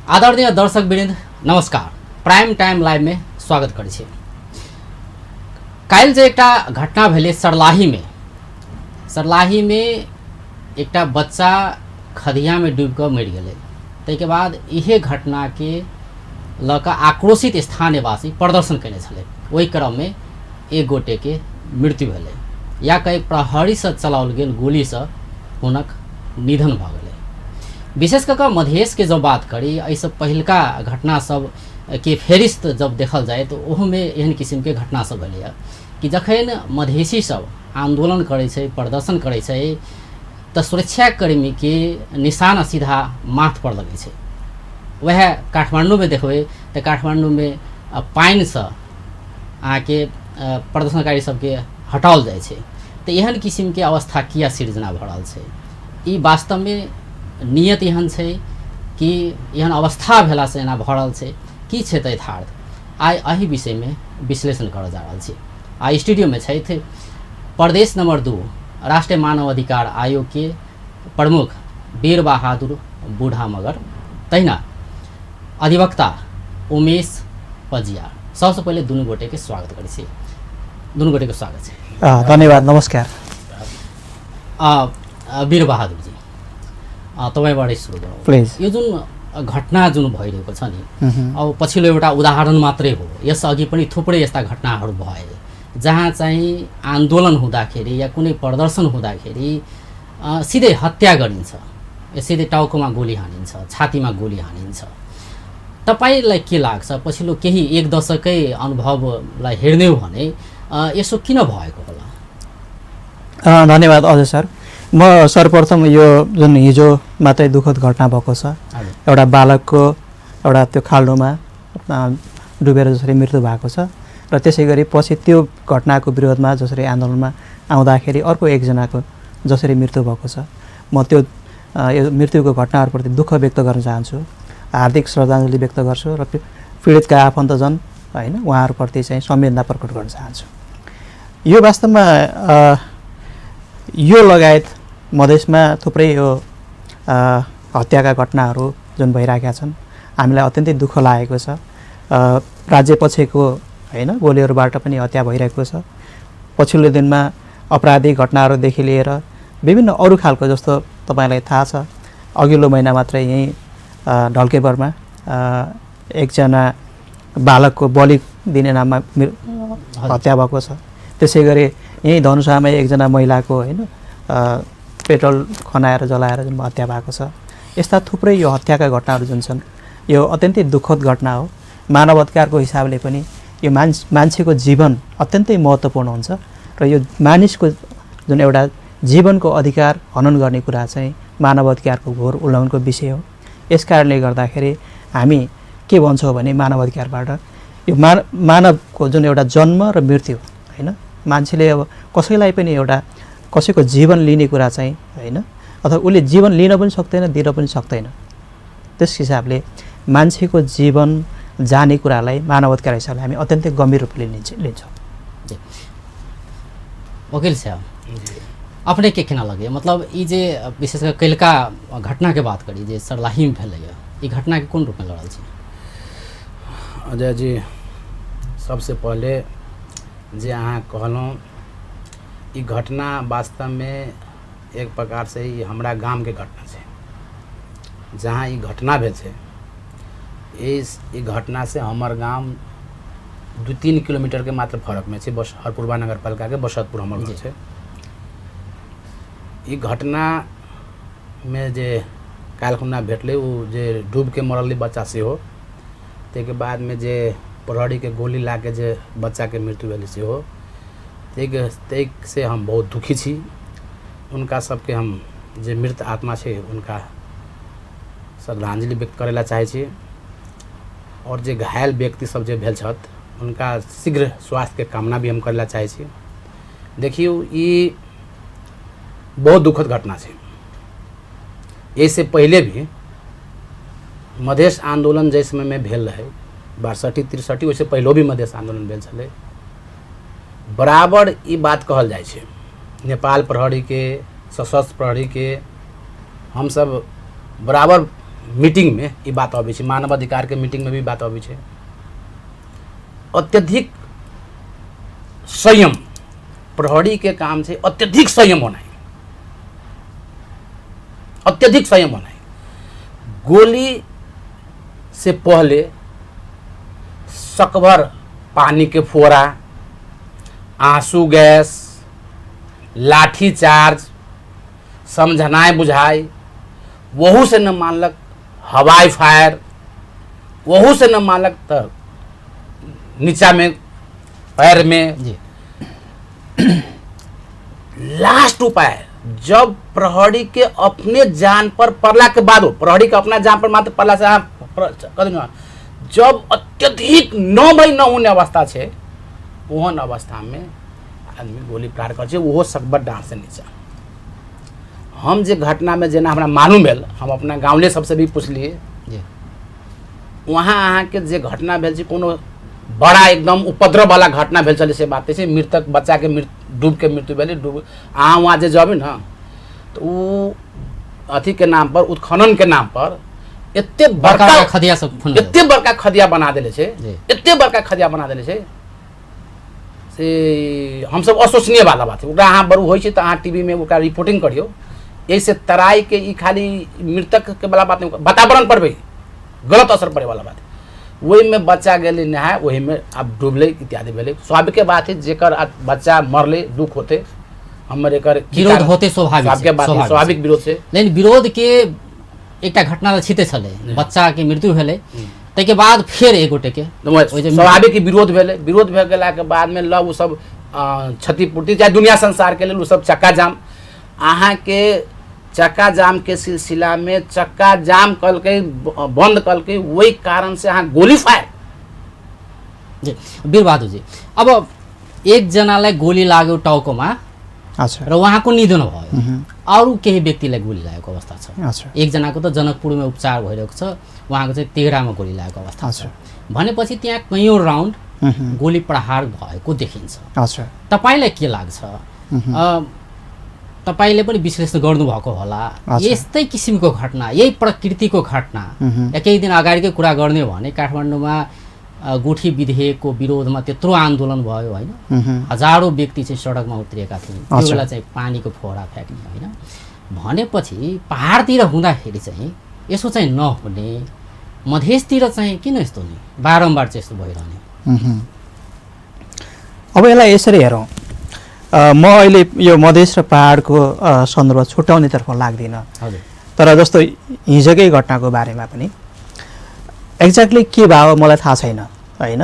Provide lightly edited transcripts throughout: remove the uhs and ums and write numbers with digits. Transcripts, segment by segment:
आदरणीय दर्शक वृन्द नमस्कार। प्राइम टाइम लाइव में स्वागत करै छी। काल्हि जे एकटा घटना भेलै सरलाही में एकटा बच्चा खदिया में डूब कऽ मरि गेलै। ताहिके बाद इहे घटना के लऽ कऽ आक्रोशित स्थानीयवासी प्रदर्शन कयने छलै। ओहि क्रम में एक गोटे के मृत्यु भेलै या कई प्रहरी से चलाओल गेल गोली से हुनक निधन भऽ गेलै। विशेष कऽ मधेश के जब बात करी एहिसँ पहिलका घटना सब के फेरिस्त जब देखल जाए तो ओहो में एहन किस्म के घटना सब भेलै कि जखन मधेसी सब आंदोलन करै छै, प्रदर्शन करै छै तऽ सुरक्षाकर्मी के निशाना सीधा माथ पर लगै छै। वह काठमांडू में देखबै तो काठमांडू में पानि से आके प्रदर्शनकारी सबके हटाओल जाए छै। तो एहन किस्म के अवस्था किया सिर्जना भऽ रहल छै? ई वास्तव में नियत एहन छै कि एहन अवस्था भेला से एना भऽ रहल छै की छै यथार्थ? आइ एहि विषय में विश्लेषण करऽ जा रहल छी। आइ स्टूडियो में छथि प्रदेश नंबर 2 राष्ट्रीय मानव अधिकार आयोग के प्रमुख वीर बहादुर बूढ़ा मगर, तहिना अधिवक्ता उमेश पजियार। सबसे पहले दुनू गोटे के स्वागत करै छी। दुनू गोटे के स्वागत छै। धन्यवाद, नमस्कार। वीर बहादुर जी तपाईबाट सुरु गरौँ प्लिज। यो जुन घटना जुन भइरहेको छ नि, अब पछिल्लो एउटा उदाहरण मात्रै हो। यस अघि पनि थुप्रै यस्ता घटनाहरू भए जहाँ चाहिँ आन्दोलन हुँदाखेरि या कुनै प्रदर्शन हुँदाखेरि सिधै हत्या गरिन्छ, सिधै टाउकोमा गोली हानिन्छ, छातीमा गोली हानिन्छ। तपाईलाई के लाग्छ पछिल्लो केही एक दशकै अनुभवलाई हेर्ने हो भने यसो किन भएको होला? धन्यवाद अजय सर। म सर्वप्रथम यो जुन हिजो मात्रै दुःखद घटना भएको छ, एउटा बालकको एउटा त्यो खाल्डोमा डुबेर जसरी मृत्यु भएको छ र त्यसै गरी पछि त्यो घटनाको विरोधमा जसरी आन्दोलनमा आउँदाखेरि अर्को एकजनाको जसरी मृत्यु भएको छ, म त्यो यो मृत्युको घटनाहरूप्रति दुःख व्यक्त गर्न चाहन्छु, हार्दिक श्रद्धाञ्जली व्यक्त गर्छु र पीडितका आफन्तजन हैन उहाँहरूप्रति चाहिँ संवेदना प्रकट गर्न चाहन्छु। यो वास्तवमा यो लगायत मधेसमा थुप्रै यो हत्याका घटनाहरू जुन भइरहेका छन्, हामीलाई अत्यन्तै दुःख लागेको छ। राज्य पछिको हैन गोलीहरूबाट पनि हत्या भइरहेको छ। पछिल्लो दिनमा अपराधिक घटनाहरूदेखि लिएर विभिन्न अरू खालको, जस्तो तपाईलाई थाहा छ अघिल्लो महिना मात्रै यही ढल्केबरमा एकजना बालकको बलि दिने नाममा हत्या भएको छ। त्यसै गरी यही धनुषामा एकजना महिलाको हैन पेट्रोल खनाएर जलाएर जुन हत्या भएको छ। यस्ता थुप्रै यो हत्याका घटनाहरू जुन छन् यो अत्यन्तै दुःखद घटना हो। मानव अधिकारको हिसाबले पनि यो मान्छेको जीवन अत्यन्तै महत्त्वपूर्ण हुन्छ र यो मानिसको जुन एउटा जीवनको अधिकार हनन गर्ने कुरा चाहिँ मानव अधिकारको घोर उल्लङ्घनको विषय हो। यसकारणले गर्दाखेरि हामी के भन्छौँ भने मानव अधिकारबाट यो मानवको जुन एउटा जन्म र मृत्यु हैन, मान्छेले अब कसैलाई पनि एउटा कसैको जीवन लिने कुरा चाहिँ हैन, अथवा उसले जीवन लिन पनि सक्दैन, दिन पनि सक्दैन। त्यस हिसाबले मान्छेको जीवन जाने कुरालाई मानव अधिकार हिसाबले हामी अत्यन्तै गम्भीर रूपले लिन्छौँ। वकील साहब, अपने के केना लगे? मतलब ये जे विशेषकर कलका घटना के बात करी जे सरलाही में भेलै, ये घटना के कोन रूप में लड़ल छै? अजय जी, सबसे पहले जे अहाँ कहलहुँ ई घटना वास्तव में एक प्रकार से ई हमरा गाम के घटना छै। जहाँ ई घटना भेल छै ई घटना से हमर गाम 2-3 किलोमीटर के मात्र फरक में छै। हरपुरवा नगर पालिका के बसतपुर हमर घर छै। ई घटना में जे काल्हि भेटलै उ जे डूब के मरल बच्चा से हो, ताहिके बाद में जे प्रहरी के गोली लाके जे बच्चा के मृत्यु भेल से हो, ताहि से हम बहुत दुखी छी। उनका सबके हम जे मृत आत्मा छै उनका श्रद्धांजलि व्यक्त करेला चाहे छी, और जे घायल व्यक्ति सब जे भेल छथि उनका शीघ्र स्वास्थ्य के कामना भी हम करेला चाहे छी। देखियो ई बहुत दुखद घटना छै। इससे पहले भी मधेश आंदोलन जै समय में भेल रहे 62-63, वैसे पहलो भी मधेश आंदोलन भेल छलै। बराबर ई बात कहल जाए छै नेपाल प्रहरी के, सशस्त्र प्रहरी के हम सब बराबर मीटिंग में ये बात अभी है, मानव अधिकार के मीटिंग में भी बात अभी है। अत्यधिक संयम, प्रहरी के काम से अत्यधिक संयम होना है, अत्यधिक संयम होना है। गोली से पहले सकभर पानी के फोड़ा, आंसू गैस, लाठी चार्ज, समझनाए बुझाए, वहू से न मानलक हवाई फायर, वहू से न मानलक तो नीचा में पैर में जी लास्ट उपाय जब प्रहरी के अपने जान पर पड़ला के बाद हो, प्रहरी के अपना जान पर मात्र पड़ला से जब अत्यधिक न भई न होने अवस्था है, ओहन अवस्था में आदमी गोली प्रहार कर वो सकबर डांट से नीचा। हम जे घटना में जेना हमरा मालूम भेल, हम अपना गाँवले सबसे भी पूछलिए, वहाँ अहाँ के जे घटना भेल छै कोनो बड़ा एकदम उपद्रव वाला घटना भेल चले से बात है, मृतक बच्चा के डूब के मृत्यु भेल, डूब अहाँ वहाँ जे जब ना तो वो अथी के नाम पर, उत्खनन के नाम पर एते बड़का खदिया सब एते बड़का खदिया बना देले छे, एते बड़का खदिया बना देले छे से हम सब अशोचनीय वाला बात है। ओकरा अहाँ बरू होइ छै त अहाँ टीवी में ओकरा रिपोर्टिंग करियो, ऐसे तराई के ई खाली मृतक के वाला बात नहीं, वातावरण पर भी गलत असर पड़े वाला बात है। वही में बच्चा गेले नहाय, वही में अब डूबले इत्यादि भेले, स्वाभाविक बात है। जेकर बच्चा मरले दुख होते, हमर एकर विरोध होते स्वाभाविक विरोध से, लेकिन विरोध के एकटा घटना छिते छले, बच्चा के मृत्यु भेले, ताके बाद फिर एगोटे के स्वाभाविक विरोध भेले। विरोध भे गेला के बाद में लव सब क्षतिपूर्ति चाहे दुनिया संसार के लिए सब चक्का जाम, अहाँ के चक्का जाम के सिलसिला में चक्का जाम कल के बंद कल के, वही कारण से अहाँ गोली फायर। जी वीरबहादुर जी, अब एक जनालाई गोली लाग्यो टाउकोमा, अच्छा, र उहाँको निधन भयो, अरू केही व्यक्तिलाई गोली लागेको अवस्था छ। अच्छा, एकजनाको त जनकपुरमा उपचार भइरहेको छ, उहाँको चाहिँ तेघरामा गोली लागेको अवस्था छ। भनेपछि त्यहाँ कैयौँ राउन्ड गोली प्रहार भएको देखिन्छ। अच्छा, तपाईलाई के लाग्छ? तपाईले पनि विश्लेषण गर्नुभएको होला, यस्तै किसिमको घटना, यही प्रकृतिको घटना, या केही दिन अगाडिकै कुरा गर्ने हो भने काठमाडौँमा गुठी विधेयकको विरोधमा त्यत्रो आन्दोलन भयो होइन, हजारौँ व्यक्ति चाहिँ सडकमा उत्रिएका थिए, त्यो बेला चाहिँ पानीको फोहरा फ्याँक्ने होइन। भनेपछि पहाडतिर हुँदाखेरि चाहिँ यसो चाहिँ नहुने, मधेसतिर चाहिँ किन यस्तो नि बारम्बार चाहिँ यस्तो भइरहने? अब यसलाई यसरी हेरौँ, म अहिले यो मधेस र पहाडको सन्दर्भ छुट्याउनेतर्फ लाग्दिनँ, तर जस्तो हिजोकै घटनाको बारेमा पनि एक्ज्याक्टली के भयो मलाई थाहा छैन होइन,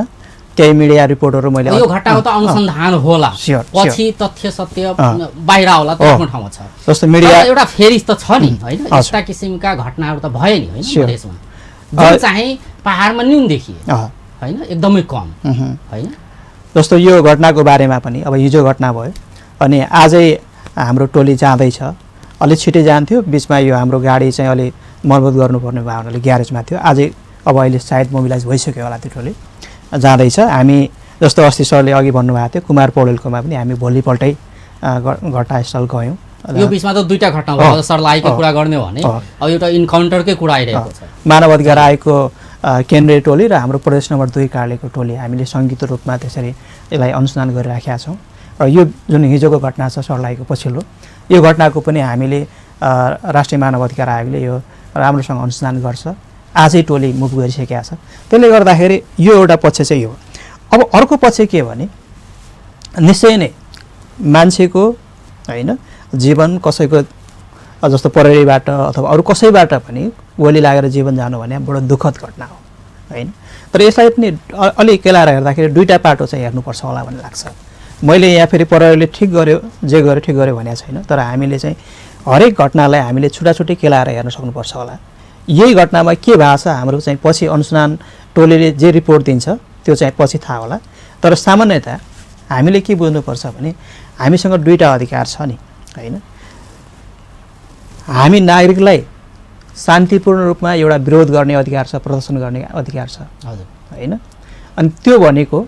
केही मिडिया रिपोर्टहरू मैले यो घटनाको त अनुसन्धान होला, पछि तथ्य सत्य बाहिर होला, त्यो आफ्नो ठाउँमा छ। जस्तो मिडिया एउटा फेरि त छ नि होइन, यस्ता किसिमका घटनाहरू त भयो नि होइन मधेसमा, जुन चाहिँ पहाडमा न्यून देखिए होइन, एकदमै कम होइन। जस्तो यो घटनाको बारेमा पनि अब हिजो घटना भयो अनि आजै हाम्रो टोली जाँदैछ, अलिक छिटै जान्थ्यो, बिचमा यो हाम्रो गाडी चाहिँ अलि मर्मत गर्नुपर्ने भयो हुनाले ग्यारेजमा थियो, आजै अब अहिले सायद मोबिलाइज भइसक्यो होला त्यो टोली जाँदैछ। हामी जस्तो अस्ति सरले अघि भन्नुभएको थियो कुमार पौडेलकोमा पनि हामी भोलिपल्टै घटनास्थल गयौँ। यो बिचमा त दुईटा घटना भयो, सरलाईको कुरा गर्ने हो भने अब एउटा इन्काउन्टरकै कुरा आइरहेको छ। मानव अधिकार आयोगको केन्द्रीय टोली र हाम्रो प्रदेश नम्बर 2 कार्यालयको टोली हामीले संयुक्त रूपमा त्यसरी यसलाई अनुसन्धान गरिराखेका छौँ। र यो जुन हिजोको घटना छ सरलाईको पछिल्लो, यो घटनाको पनि हामीले राष्ट्रिय मानव अधिकार आयोगले यो राम्रोसँग अनुसन्धान गर्छ, आजै टोली मुभ गरिसकेका छ। त्यसले गर्दाखेरि यो एउटा पक्ष चाहिँ हो। अब अर्को पक्ष के भने निश्चय नै मान्छेको होइन जीवन कसैको जस्तो प्रहरीबाट अथवा अरू कसैबाट पनि गोली लागेर जीवन जानु भने बडो दुःखद घटना हो होइन। तर यसलाई पनि अलिक केलाएर हेर्दाखेरि दुईवटा पाटो चाहिँ हेर्नुपर्छ होला भन्ने लाग्छ। मैले यहाँ फेरि प्रहरीले ठिक गर्यो जे गर्यो ठिक गर्यो भनेको छैन, तर हामीले चाहिँ हरेक घटनालाई हामीले छुटाछुटी केलाएर हेर्न सक्नुपर्छ होला। यही घटनामा के भएको छ हाम्रो चाहिँ पछि अनुसन्धान टोलीले जे रिपोर्ट दिन्छ त्यो चाहिँ पछि थाहा होला। तर सामान्यतः हामीले के बुझ्नुपर्छ भने हामीसँग दुईवटा अधिकार छ नि होइन। हामी नागरिकलाई शान्तिपूर्ण रूपमा एउटा विरोध गर्ने अधिकार छ, प्रदर्शन गर्ने अधिकार छ होइन। अनि त्यो भनेको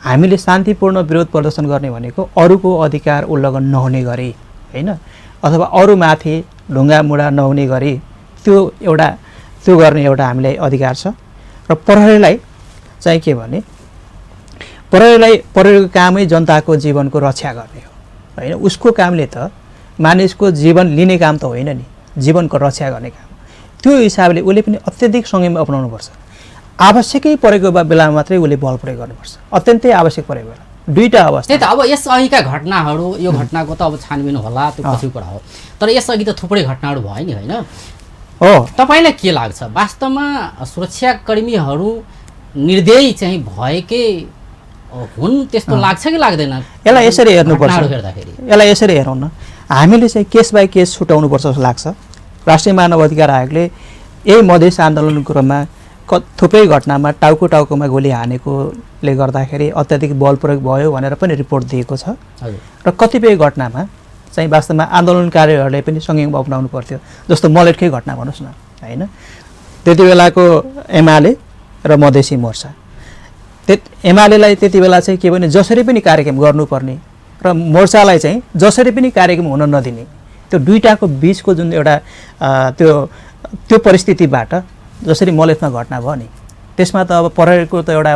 हामीले शान्तिपूर्ण विरोध प्रदर्शन गर्ने भनेको अरूको अधिकार उल्लङ्घन नहुने गरी होइन, अथवा अरूमाथि ढुङ्गा मुढा नहुने गरी त्यो एउटा त्यो गर्ने एउटा हामीलाई अधिकार छ। र प्रहरीलाई चाहिँ के भने प्रहरीको कामै जनताको जीवनको रक्षा गर्ने हो होइन। उसको कामले त मानिसको जीवन लिने काम त होइन नि, जीवनको रक्षा गर्ने काम। त्यो हिसाबले उसले पनि अत्यधिक संयम अपनाउनुपर्छ। आवश्यकै परेको बेलामा मात्रै उसले बल प्रयोग गर्नुपर्छ, अत्यन्तै आवश्यक परेको बेला। दुईटा अवस्था। त्यही त अब यसअघिका घटनाहरू, यो घटनाको त अब छानबिन होला, त्यो पछि कुरा हो, तर यसअघि त थुप्रै घटनाहरू भयो नि होइन हो। तपाईँलाई के लाग्छ वास्तवमा सुरक्षाकर्मीहरू निर्दयी चाहिँ भएकै हुन् त्यस्तो लाग्छ कि लाग्दैन? यसलाई यसरी हेर्नुपर्छ, हेर्दाखेरि यसलाई यसरी हेरौँ न, हामीले चाहिँ केस बाई केस छुट्याउनुपर्छ जस्तो लाग्छ। राष्ट्रिय मानव अधिकार आयोगले यही मधेस आन्दोलनको क्रममा थुप्रै घटनामा टाउकोमा गोली हानेकोले गर्दाखेरि अत्याधिक बल प्रयोग भयो भनेर पनि रिपोर्ट दिएको छ। र कतिपय घटनामा चाहिँ वास्तवमा आन्दोलनकारीहरूले पनि संयम अपनाउनु पर्थ्यो, जस्तो मलेटकै घटना भन्नुहोस् न होइन। त्यति बेलाको एमाले र मधेसी मोर्चा, एमालेलाई त्यति बेला चाहिँ के भने जसरी पनि कार्यक्रम गर्नुपर्ने र मोर्चालाई चाहिँ जसरी पनि कार्यक्रम हुन नदिने, त्यो दुईटाको बिचको जुन एउटा त्यो परिस्थितिबाट जसरी मलेटमा घटना भयो नि, त्यसमा त अब प्रहरीको त एउटा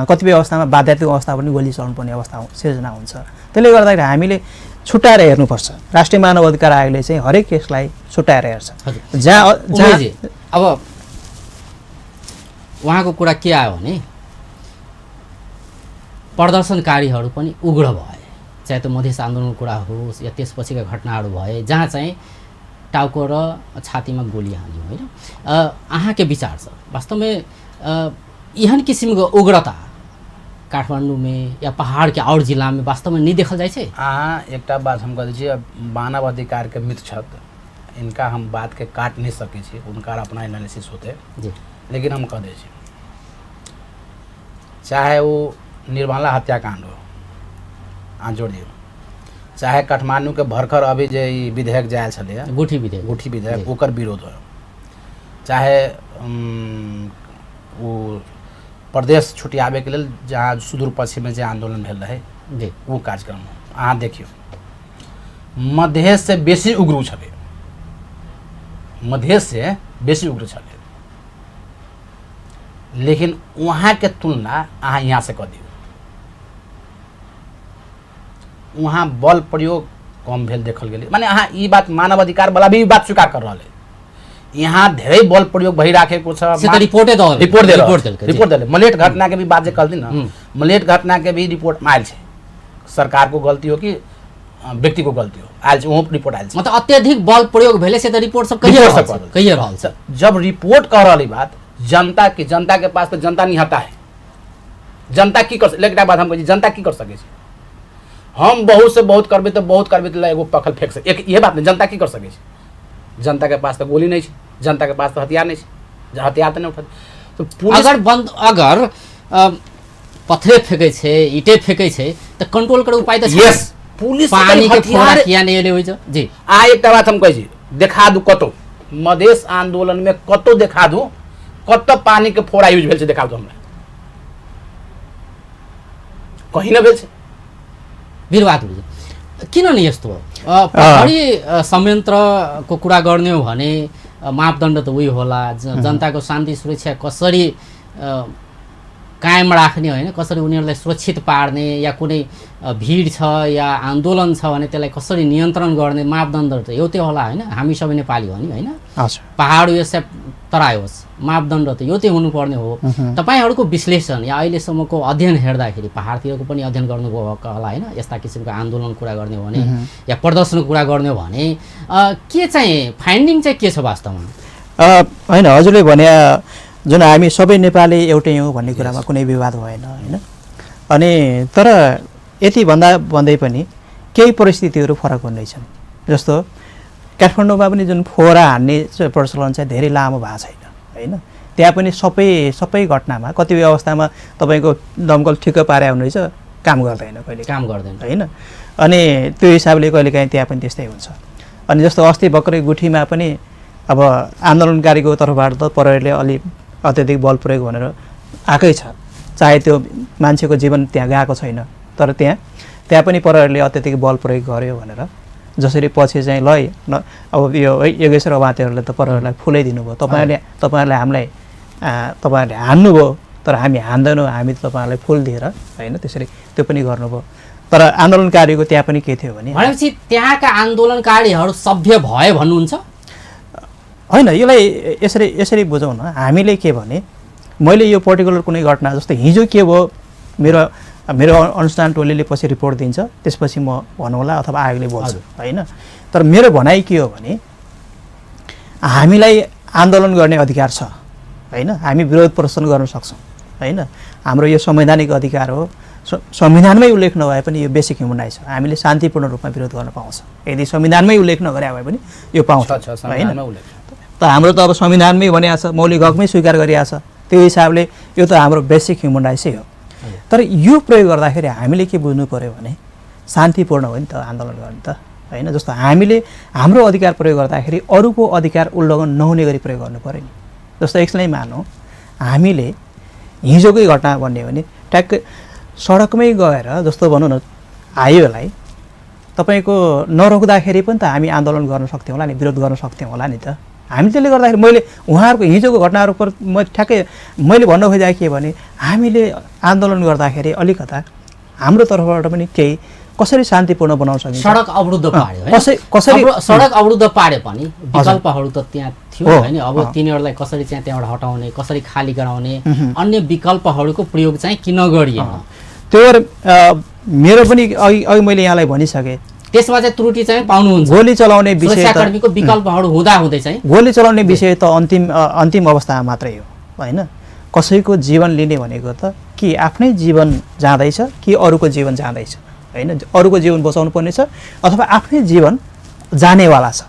कतिपय अवस्थामा बाध्यात्मक अवस्था पनि गोली चलाउनु पर्ने अवस्था सिर्जना हुन्छ। त्यसले गर्दाखेरि हामीले छुट्याएर हेर्नुपर्छ। राष्ट्रिय मानव अधिकार आयोगले चाहिँ हरेक केसलाई छुट्याएर हेर्छ। अब उहाँको कुरा के आयो भने प्रदर्शनकारीहरू पनि उग्र भए, चाहे त मधेस आन्दोलनको कुरा होस् या त्यसपछिका घटनाहरू भए जहाँ चाहिँ टाउको र छातीमा गोली हाल्यो होइन। अहाँके विचार छ वास्तव में एहन किसिमको उग्रता काठमांडू में या पहाड़ के और जिला में वास्तव में नहीं देखल जाए छे? एकटा बात हम कह दीजिए, मानव अधिकार के मित्र छत, इनका हम बात के काट नहीं सके छी, उनका अपना एनालिसिस होते जी, लेकिन हम कह दे चाहे वो निर्मला हत्याकांड हो, हाँ जोड़ दियो, चाहे काठमांडू के भरखर अभी जो विधेयक जायल छे गुठी विधेयक ओकर विरोध हो, चाहे वो प्रदेश छुटियाबे के लिए जहाँ सुदूर पश्चिम में जो आंदोलन भेल रहे वो कार्यक्रम अहाँ देखियो मधेश से बेसी उग्र छे, मधेश से बेसी उग्र छे, लेकिन वहाँ के तुलना अहाँ यहाँ से कर दियो, वहाँ बल प्रयोग कम भेल देखल गेल। माने अहाँ ई बात मानव अधिकार वाला भी बात स्वीकार कर रहा है, यहाँ धेरै बल प्रयोग भइराखेको छ। रिपोर्ट दे मलेट घटना के भी बात जे कल न, मलेट घटना के भी रिपोर्ट में आयल छे, सरकार को गलती हो कि व्यक्ति को गलती हो आयल छे, वहाँ रिपोर्ट आयल छे। मतलब अत्यधिक बल प्रयोग भेले से त रिपोर्ट सब कहिए रहल छ। जब रिपोर्ट कह रही बात जनता के पास तो जनता नहीं आता है, जनता की कर, लेकिन बात हम कही जनता की कर सके, हम बहुत से बहुत करबे तो एगो पखल फेंक सके, एक ये बात नहीं, जनता की कर सके, जनता के पास तो गोली नहीं है, जनता के पास तो हथियार नहीं है, हथियार तो नहीं उठा तो पुलिस अगर पत्थरे फेंके छे ईटे फेंके छे तो कंट्रोल करे उपाय तो यस पुलिस पानी के फोड़ा किया नहीं ले होई छ जी। आ एकटा बात हम कहि छी, देखा दू कतो मधेश आंदोलन में कतो देखा दू कतो पानी के फोड़ा यूज भेल छे, देखा दू हमरा कहीं न भेल छे। बिरबाद किन नि यस्तो पहाडी संयन्त्रको कुरा गर्ने हो भने मापदण्ड त उही होला, जनताको शान्ति सुरक्षा कसरी कायम राख्ने होइन, कसरी उनीहरूलाई सुरक्षित पार्ने, या कुनै भिड छ या आन्दोलन छ भने त्यसलाई कसरी नियन्त्रण गर्ने मापदण्ड त एउटै होला होइन। हामी सबै नेपाली हो नि होइन, पहाड होस् या तराई होस् मापदण्ड त एउटै हुनुपर्ने हो। तपाईहरुको विश्लेषण या अहिलेसम्मको अध्ययन हेर्दाखेरि पहाडतिरको पनि अध्ययन गर्नुभयो होला होइन, यस्ता किसिमको आन्दोलन कुरा गर्ने हो भने या प्रदर्शनको कुरा गर्ने हो भने के चाहिँ फाइन्डिङ चाहिँ के छ वास्तवमा? होइन, हजुरले भने जुन हामी सबै नेपाली एउटै हौँ भन्ने कुरामा कुनै विवाद भएन होइन। अनि तर यति भन्दै पनि केही परिस्थितिहरू फरक हुँदैछन्, जस्तो काठमाडौँमा पनि जुन फोहरा हान्ने प्रचलन चाहिँ धेरै लामो भएको छैन होइन। त्यहाँ पनि सबै घटनामा कतिपय अवस्थामा तपाईँको दमकल ठिक्क पारे हुँदैछ, काम गर्दैन होइन। अनि त्यो हिसाबले कहिलेकाहीँ त्यहाँ पनि त्यस्तै हुन्छ। अनि जस्तो अस्ति भर्खरै गुठीमा पनि अब आन्दोलनकारीको तर्फबाट त प्रहरीले अलि अत्यधिक बल प्रयोग भनेर आएकै छ, चाहे त्यो मान्छेको जीवन त्यहाँ गएको छैन, तर त्यहाँ पनि प्रहरीले अत्यधिक बल प्रयोग गर्यो भनेर जसरी पछि चाहिँ ल अब यो योगेश्वर अमात्यहरूले त प्रहरीलाई फुलै दिनुभयो, तपाईँहरूले हामीलाई तपाईँहरूले हान्नुभयो, तर हामी हान्दैनौँ, हामी तपाईँहरूलाई फुल दिएर होइन त्यसरी त्यो पनि गर्नुभयो। तर आन्दोलनकारीको त्यहाँ पनि के थियो भने भनेपछि त्यहाँका आन्दोलनकारीहरू सभ्य भए भन्नुहुन्छ? होइन, यसलाई यसरी बुझौँ न। हामीले के भने मैले यो पर्टिकुलर कुनै घटना जस्तै हिजो के भयो, मेरो अनुसन्धान टोलीले पछि रिपोर्ट दिन्छ, त्यसपछि म भन्नुहोला अथवा आयोगले बोल्छ होइन। तर मेरो भनाइ के हो भने हामीलाई आन्दोलन गर्ने अधिकार छ होइन, हामी विरोध प्रदर्शन गर्न सक्छौँ होइन, हाम्रो यो संवैधानिक अधिकार हो, संविधानमै उल्लेख नभए पनि यो बेसिक ह्युमन राइट्स हो, हामीले शान्तिपूर्ण रूपमा विरोध गर्न पाउँछ। यदि संविधानमै उल्लेख नगरे भए पनि यो पाउँछ होइन। त हाम्रो त अब संविधानमै भनिएको छ, मौलिक हकमै स्वीकार गरिएको छ, त्यो हिसाबले यो त हाम्रो बेसिक ह्युमन राइट्सै हो। तर यो प्रयोग गर्दाखेरि हामीले के बुझ्नु पऱ्यो भने शान्तिपूर्ण हो नि त आन्दोलन गर्ने त होइन। जस्तो हामीले हाम्रो अधिकार प्रयोग गर्दाखेरि अरूको अधिकार उल्लङ्घन नहुने गरी प्रयोग गर्नु पऱ्यो नि। जस्तो यसलाई मानौँ हामीले हिजोकै घटना भन्ने भने ट्याक्कै सडकमै गएर जस्तो भनौँ न हाइवेलाई तपाईँको नरोक्दाखेरि पनि त हामी आन्दोलन गर्न सक्थ्यौँ होला नि, विरोध गर्न सक्थ्यौँ होला नि त। हामी त्यसले गर्दाखेरि मैले उहाँहरूको हिजोको घटनाहरू पर म ठ्याक्कै मैले भन्न खोजेको के भने हामीले आन्दोलन गर्दाखेरि अलिकता हाम्रो तर्फबाट पनि केही कसरी शान्तिपूर्ण बनाउन सकिन्छ। सडक अवरुद्ध पार्यो कसरी सडक अवरुद्ध पारे पनि विकल्पहरू त त्यहाँ थियो हैन। अब तिनीहरूलाई कसरी चाहिँ त्यहाँबाट हटाउने, कसरी खाली गराउने, अन्य विकल्पहरूको प्रयोग चाहिँ किन गरिएन? त्यो मेरो पनि अघि मैले यहाँलाई भनिसकेँ, त्यसमा चाहिँ त्रुटि चाहिँ पाउनुहुन्छ। गोली चलाउने विषय सुरक्षाकर्मीको विकल्पहरू हुँदै चाहिँ गोली चलाउने विषय त अन्तिम अवस्थामा मात्रै हो होइन। कसैको जीवन लिने भनेको त कि आफ्नै जीवन जाँदैछ कि अरूको जीवन जाँदैछ होइन। अरूको जीवन बचाउनु पर्ने छ अथवा आफ्नै जीवन जानेवाला छ,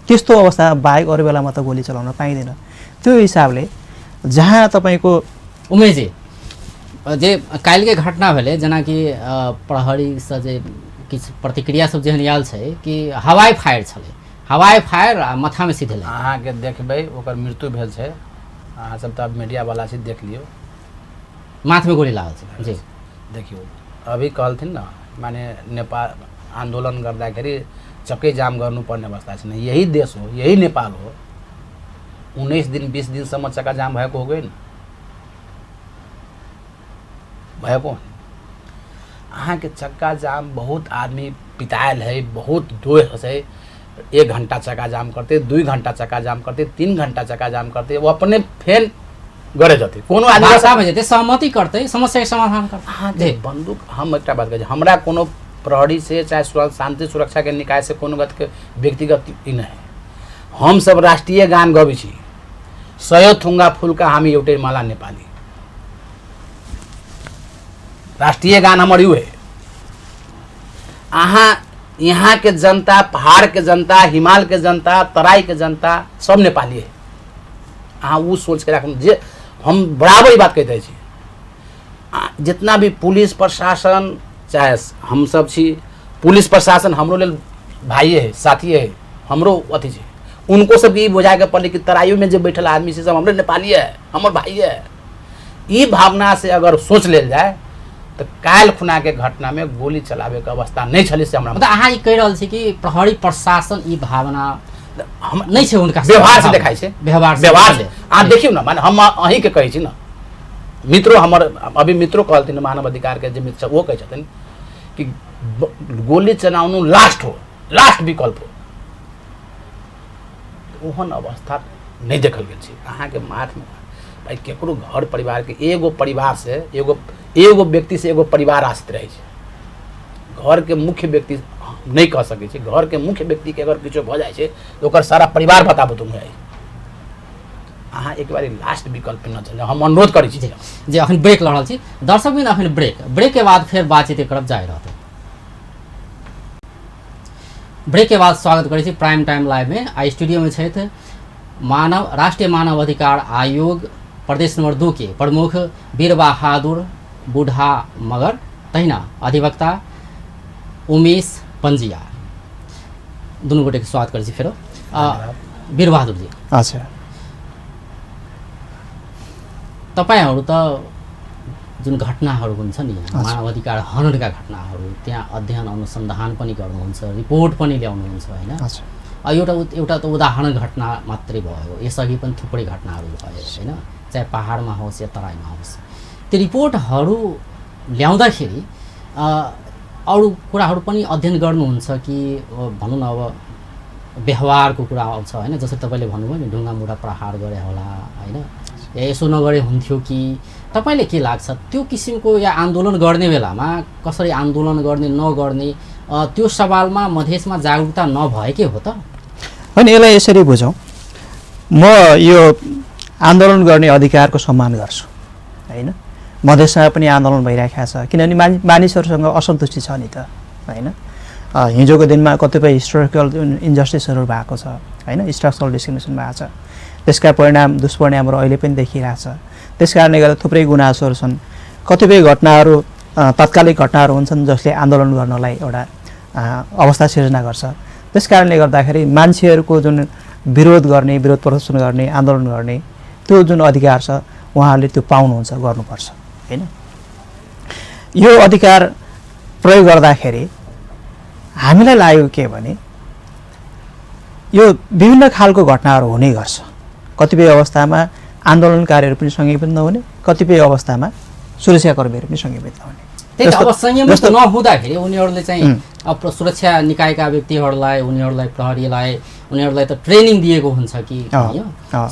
त्यस्तो अवस्था बाहेक अरू बेलामा त गोली चलाउन पाइँदैन। त्यो हिसाबले जहाँ तपाईँको उमेशजी जे काल्हिके घटना भेलै जेना कि प्रहरी से जे किछु प्रतिक्रिया सब जेहन आयल छै कि हवाई फायर छलै, हवाई फायर माथा में सीधे लगे। अहाँके देखबै ओकर मृत्यु भेल छै, अहाँ सब त मीडिया वाला से देख लियो, माथ में गोली लागल छै जी। देखियो अभी कहलथिन न माने नेपाल आन्दोलन गर्दाखेरि चक्कै जाम गर्नुपर्ने अवस्था छैन। यही देश हो, यही नेपाल हो, 19 दिन 20 दिनसम्म चक्का जाम भएको हो गएन भएको। अहाँके चक्का जाम बहुत आदमी पितायल है, बहुत दोष है, 1 घंटा चक्का जाम करते, 2 घंटा चक्का जाम करते, 3 घंटा चक्का जाम करते, वो अपने फेन गरे जाते, कोनो आदमी जेते सहमति करते, समस्या के समाधान करते। हाँ जे बंदूक हम एकटा बात कहे, हमरा कोनो प्रहरी से चाहे शांति सुरक्षा के निकाय से कोनो गत के व्यक्तिगत इ नहीं है। हम सब राष्ट्रीय गान गबी छी, 100 थुंगा फूलका हामी एउटै माला नेपाली, राष्ट्रीय गान हमार यू है। यहाँ के जनता, पहाड़ के जनता, हिमाल के जनता, तराई के जनता सब नेपाली है। अहाँ वो सोच के रखना, जे हम बराबर ही बात कहते हैं। जितना भी पुलिस प्रशासन चाहे हम सब छी, पुलिस प्रशासन हमरो लेल भाई है, साथी है, हमरो अथी है, उनको सब ये बुझा के पड़े कि तराई में जो बैठल आदमी से सब हमरे नेपाली है, हमर भाई है। ये भावना से अगर सोच लेल जाए तो काल खुना के घटना में गोली चलावे के अवस्था नहीं छली से हमरा मतलब अहाँ ई कह रहल छी कि प्रहरी प्रशासन ई भावना हम नहीं छै, उनका व्यवहार से देखाई छै, व्यवहार से आप देखियो ना, माने हम अही के कहै छी ना, मित्रों हमर अभी मित्रों कहलथिन मानव अधिकार के जे मित्र वो कहै छथिन कि गोली चलाउनु लास्ट हो, लास्ट विकल्प हो। ओहन अवस्था नहीं देखल गेल छै। अहाँ के माथ में भाई केकरो घर परिवार के एगो परिवार से एगो व्यक्ति से एगो परिवार आश्रित रहे छै। घर के मुख्य व्यक्ति नहीं कह सकै छै, घर के मुख्य व्यक्ति के अगर किछो भ जाय छै तो ओकर सारा परिवार बताबो तुम है। अहाँ एक बार लास्ट विकल्प न चल, हम अनुरोध करै छी जे अखन ब्रेक ल रहल छी दर्शक बिन, अखन ब्रेक के बाद फिर बातचीत करब जारी रहतै। ब्रेक के बाद स्वागत करै छी प्राइम टाइम लाइव में। आई स्टूडियो में छथि राष्ट्रीय मानव अधिकार आयोग प्रदेश नंबर 2 के प्रमुख वीर बहादुर बुढ़ा मगर तहिना अधिवक्ता उमेश पंजिया, दुनू गोटे के स्वागत करै छी। फेरो वीर बहादुर जी, अच्छा तपाईहरु त जुन घटनाहरू हुन्छ नि मानवाधिकार हननका घटनाहरू त्यहाँ अध्ययन अनुसन्धान पनि गर्नुहुन्छ रिपोर्ट पनि ल्याउनुहुन्छ होइन एउटा त उदाहरण घटना मात्रै भयो यसअघि पनि थुप्रै घटनाहरू भयो होइन चाहे पहाडमा होस् या तराईमा होस् त्यो रिपोर्टहरू ल्याउँदाखेरि अरू कुराहरू पनि अध्ययन गर्नुहुन्छ कि भनौँ न अब व्यवहारको कुरा आउँछ होइन जसरी तपाईँले भन्नुभयो नि ढुङ्गा मुढा प्रहार गरे होला होइन यसो नगरे हुन्थ्यो कि तपाईँले के लाग्छ त्यो किसिमको या आन्दोलन गर्ने बेलामा कसरी आन्दोलन गर्ने नगर्ने त्यो सवालमा मधेसमा जागरुकता नभएकै हो त होइन यसलाई यसरी बुझौँ म यो आन्दोलन गर्ने अधिकारको सम्मान गर्छु होइन मधेसमा पनि आन्दोलन भइरहेको छ किनभने मानिसहरूसँग असन्तुष्टि छ नि त होइन हिजोको दिनमा कतिपय हिस्टोरिकल इन्जस्टिसहरू भएको छ होइन स्ट्रक्चरल डिस्क्रिमिनेसन भएको छ त्यसका दुष्परिणामहरू अहिले पनि देखिरहेको छ त्यस कारणले गर्दा थुप्रै गुनासोहरू छन् कतिपय घटनाहरू तत्कालिक घटनाहरू हुन्छन् जसले आन्दोलन गर्नलाई एउटा अवस्था सिर्जना गर्छ त्यस कारणले गर्दाखेरि मान्छेहरूको जुन विरोध प्रदर्शन गर्ने आन्दोलन गर्ने त्यो जुन अधिकार छ उहाँहरूले त्यो पाउनुहुन्छ गर्नुपर्छ होइन यो अधिकार प्रयोग गर्दाखेरि हामीलाई लाग्यो के भने यो विभिन्न खालको घटनाहरू हुने गर्छ कतिपय अवस्थामा आन्दोलनकारीहरू पनि संयमित नहुने कतिपय अवस्थामा सुरक्षाकर्मीहरू पनि संयमित नहुने त्यही त अब संयमित नहुँदाखेरि उनीहरूले चाहिँ अब सुरक्षा निकायका व्यक्तिहरूलाई प्रहरीलाई उनीहरूलाई त ट्रेनिङ दिएको हुन्छ कि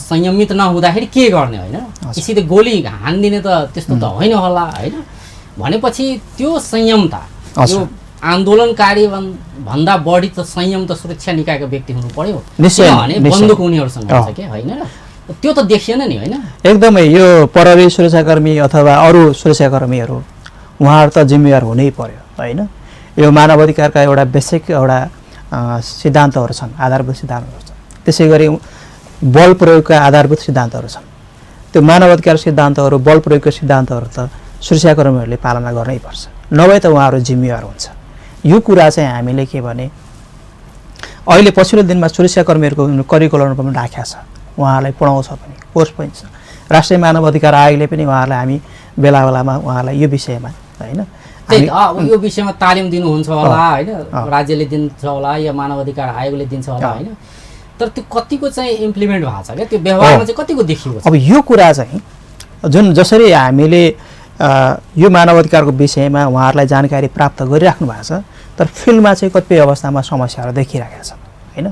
संयमित नहुँदाखेरि के गर्ने होइन सिधै गोली हानिदिने त त्यस्तो त होइन होला होइन भनेपछि त्यो संयमता यो आन्दोलनकारी भन्दा बढी त संयम त सुरक्षा निकायका व्यक्ति हुनु पर्यो किनभने बन्दुक उनीहरूसँग हुन्छ के होइन र त्यो त देखिएन नि होइन एकदमै यो प्रहरी सुरक्षाकर्मी अथवा अरू सुरक्षाकर्मीहरू उहाँहरू त जिम्मेवार हुनै पर्यो होइन यो मानव अधिकारका एउटा बेसिक एउटा सिद्धान्तहरू छन् आधारभूत सिद्धान्तहरू छन् त्यसै गरी बल प्रयोगका आधारभूत सिद्धान्तहरू छन् त्यो मानव अधिकार सिद्धान्तहरू बल प्रयोगका सिद्धान्तहरू त सुरक्षाकर्मीहरूले पालना गर्नै पर्छ नभए त उहाँहरू जिम्मेवार हुन्छ यो कुरा चाहिँ हामीले के भने अहिले पछिल्लो दिनमा सुरक्षाकर्मीहरूको करिकुलममा पनि राखेको छ उहाँहरूलाई पढाउँछ पनि कोर्स पनि छ राष्ट्रिय मानव अधिकार आयोगले पनि उहाँहरूलाई हामी बेला बेलामा उहाँहरूलाई यो विषयमा होइन यो विषयमा तालिम दिनुहुन्छ होला होइन राज्यले दिन्छ होला या मानव अधिकार आयोगले दिन्छ होला होइन तर त्यो कतिको चाहिँ इम्प्लिमेन्ट भएको छ क्या त्यो व्यवहारमा चाहिँ कतिको देखिएको छ अब यो कुरा चाहिँ जसरी हामीले यो मानव अधिकारको विषयमा उहाँहरूलाई जानकारी प्राप्त गरिराख्नु भएको छ तर फिल्डमा चाहिँ कतिपय अवस्थामा समस्याहरू देखिरहेका छन् होइन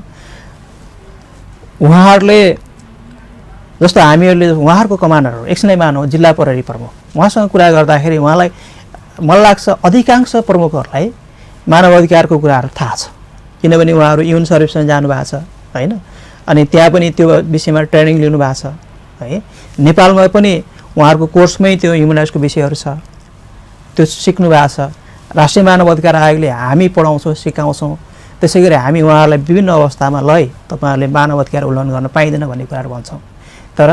उहाँहरूले जस्तो हामीहरूले उहाँहरूको कमान्डरहरू एकछिनै मानौँ जिल्ला प्रहरी प्रमुख उहाँसँग कुरा गर्दाखेरि उहाँलाई मलाई लाग्छ अधिकांश प्रमुखहरूलाई मानव अधिकारको कुराहरू थाहा छ किनभने उहाँहरू युन सर्भिसमा जानुभएको छ होइन अनि त्यहाँ पनि त्यो विषयमा ट्रेनिङ लिनु भएको छ है नेपालमा पनि उहाँहरूको कोर्समै त्यो ह्युमन राइट्सको विषयहरू छ त्यो सिक्नु भएको छ राष्ट्रिय मानव अधिकार आयोगले हामी पढाउँछौँ सिकाउँछौँ त्यसै गरी हामी उहाँहरूलाई विभिन्न अवस्थामा ल तपाईँहरूले मानव अधिकार उल्लङ्घन गर्न पाइँदैन भन्ने कुराहरू भन्छौँ तर